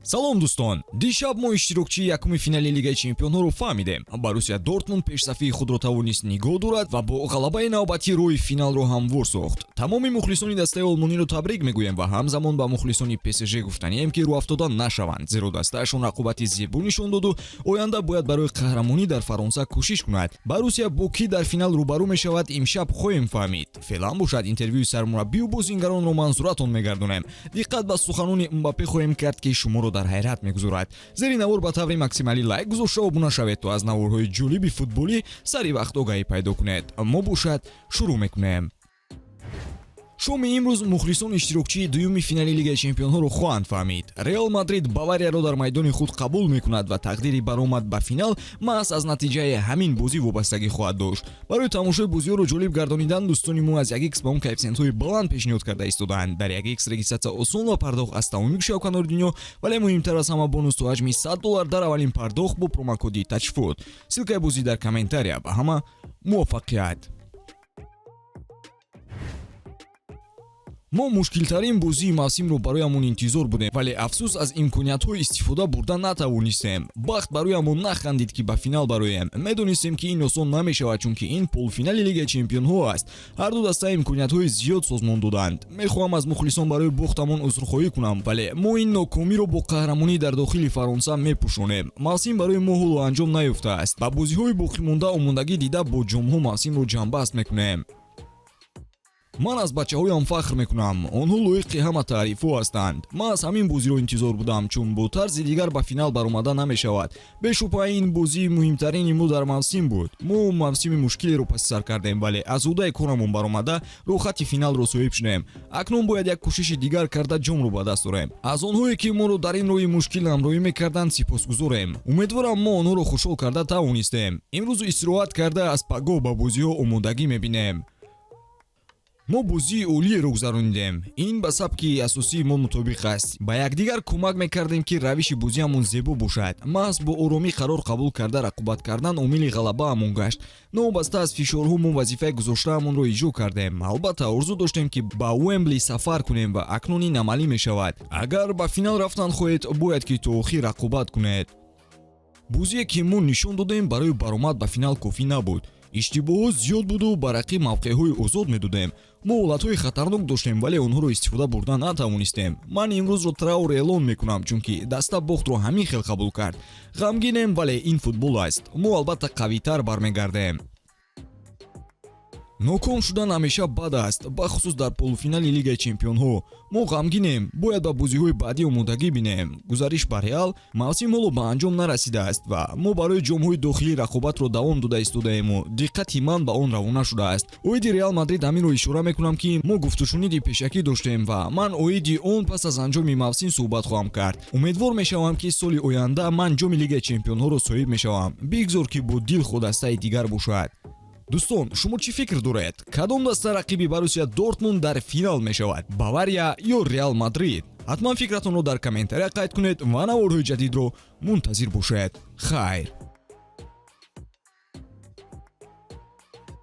Салом, дӯстон! Дишаб мо иштирокчии якуми финали Лигаи чемпионҳоро фаҳмидем. Боруссия Дортмунд пешсафии худро тавонист нигоҳ дорад ва бо ғалабаи навбатӣ роҳи финалро ҳамвор сохт. Тамоми мухлисони дастаи олмониро табрик мегӯем ва ҳамзамон ба мухлисони ПСЖ гуфтанием, ки рӯафтода нашаванд, зеро дастаашон рақобати зебо нишон доду оянда бояд барои қаҳрамонӣ дар Фаронса кӯшиш кунад. Боруссия бо кӣ дар финал рӯбарӯ мешавад, имшаб хоҳем фаҳмид. Феълан бошад, интервюи сармураббию бозингаронро манзуратон мегардонем. Диққат ба суханони Мбаппе хоҳем кард, ки шуморо дар ҳайрат мегузорад. Зери навор ба таври максималӣ лайк гузошта, обуна шавед, то аз наворҳои ҷолиби футболӣ сари вақт огаҳӣ пайдо кунед. Мо бошад, шурӯъ мекунем. Шоми имрӯз мухлисон иштирокчии дуюми финали Лигаи чемпионҳоро хоҳанд фаҳмид. Реал Мадрид Баварияро дар майдони худ қабул мекунад ва тақдири баромад ба финал маҳз аз натиҷаи ҳамин бозӣ вобастагӣ хоҳад дошт. Барои тамошои бозиҳоро ҷолиб гардонидан дӯстони мо аз 1x ба он коэффисиентҳои баланд пешниҳод карда истодаанд. Дар 1x регистрация осон ва пардохт аз тамоми гӯшаву дунё, вале муҳимтар аз ҳама, бонус то ҳаҷми 100 доллар дар аввалин пардохт бо промокоди ТАЧФУТ. Ссылкаи бозӣ дар комментария. Ба ҳама муваффақият! Мо мушкилтарин бозии мавсимро бароямон интизор будем, вале афсӯс, аз имкониятҳои истифода бурда натавонистем. Бахт бароямон нахандид, ки ба финал бароем. Медонистем, ки ин осон намешавад, чунки ин полуфинали Лигаи чемпионҳо аст. Ҳарду даста имкониятҳои зиёд созмон доданд. Мехоҳам аз мухлисон барои бохтамон узрхоҳӣ кунам, вале мо ин нокомиро бо қаҳрамонӣ дар дохили Фаронса мепӯшонем. Мавсим барои мо ҳоло анҷом наёфтааст. Ба бозиҳои боқимонда омодагӣ дида, бо ҷомҳо мавсимро ҷамъбаст мекунем. Ман аз бачаҳоям фахр мекунам, онҳо лоиқи ҳама таърифҳо ҳастанд. Ман аз ҳамин бозиро интизор будам, чун бо тарзи дигар ба финал баромада намешавад. Бешубҳа, ин бозии муҳимтарини мо дар мавсим буд. Мо мавсими мушкилеро паси сар кардем, вале аз ӯҳдаи корамон баромада, роҳхати финалро соҳиб шудем. Акнун бояд як кӯшиши дигар карда, ҷомро ба даст орем. Аз онҳое, ки моро дар ин роҳи мушкил ҳамроҳӣ мекарданд, сипосгузорем. Умедворам, мо онҳоро хушҳол карда тавонистем. Имрӯз истироҳат карда, аз пагоҳ ба бозиҳо омодагӣ мебинем. Мо бозии олиеро гузаронидем. Ин ба сабки асосии мо мутобиқ аст. Ба якдигар кӯмак мекардем, ки равиши бозиамон зебо бошад. Маҳз бо оромӣ қарор қабул карда, рақобат кардан омили ғалабаамон гашт. Новобаста аз фишорҳо, мо вазифаи гузоштаамонро иҷро кардем. Албатта, орзу доштем, ки ба Уэмбли сафар кунем ва акнун ин амалӣ мешавад. Агар ба финал рафтан хоҳед, бояд ки то охир рақобат кунед. Бозие, ки мо нишон додем, барои баромад ба финал кофӣ набуд. Иштибоҳҳо зиёд буду ба рақиб мавқеъҳои озод медодем. Мо ҳолатҳои хатарнок доштем, вале онҳоро истифода бурда натавонистем. Ман имрӯзро траур эълон мекунам, чунки даста бохтро ҳамин хел қабул кард. Ғамгинем, вале ин футбол аст. Мо албатта қавитар бармегардем. Ноком шудан ҳамеша бад аст, бахусус дар полуфинали Лигаи чемпионҳо. Мо ғамгинем, бояд ба бозиҳои баъдӣ омодагӣ бинем. Гузариш ба Реал. Мавсим ҳоло ба анҷом нарасидааст ва мо барои ҷомҳои дохилӣ рақобатро давом дода истодаему диққати ман ба он равона шудааст. Оиди Реал Мадрид ҳаминро ишора мекунам, ки мо гуфтушуниди пешакӣ доштем ва ман оиди он пас аз анҷоми мавсим суҳбат хоҳам кард. Умедвор мешавам, ки соли оянда ман ҷоми Лигаи чемпионҳоро соҳиб мешавам, бигзор, ки бо дилхоҳ дастаи дигар бошад. Дӯстон, шумо чӣ фикр доред? Кадом даста рақиби Боруссия Дортмунд дар финал мешавад, Бавария ё Реал Мадрид? Ҳатман фикратонро дар комментария қайд кунед ва наворҳои ҷадидро мунтазир бошед. Хайр.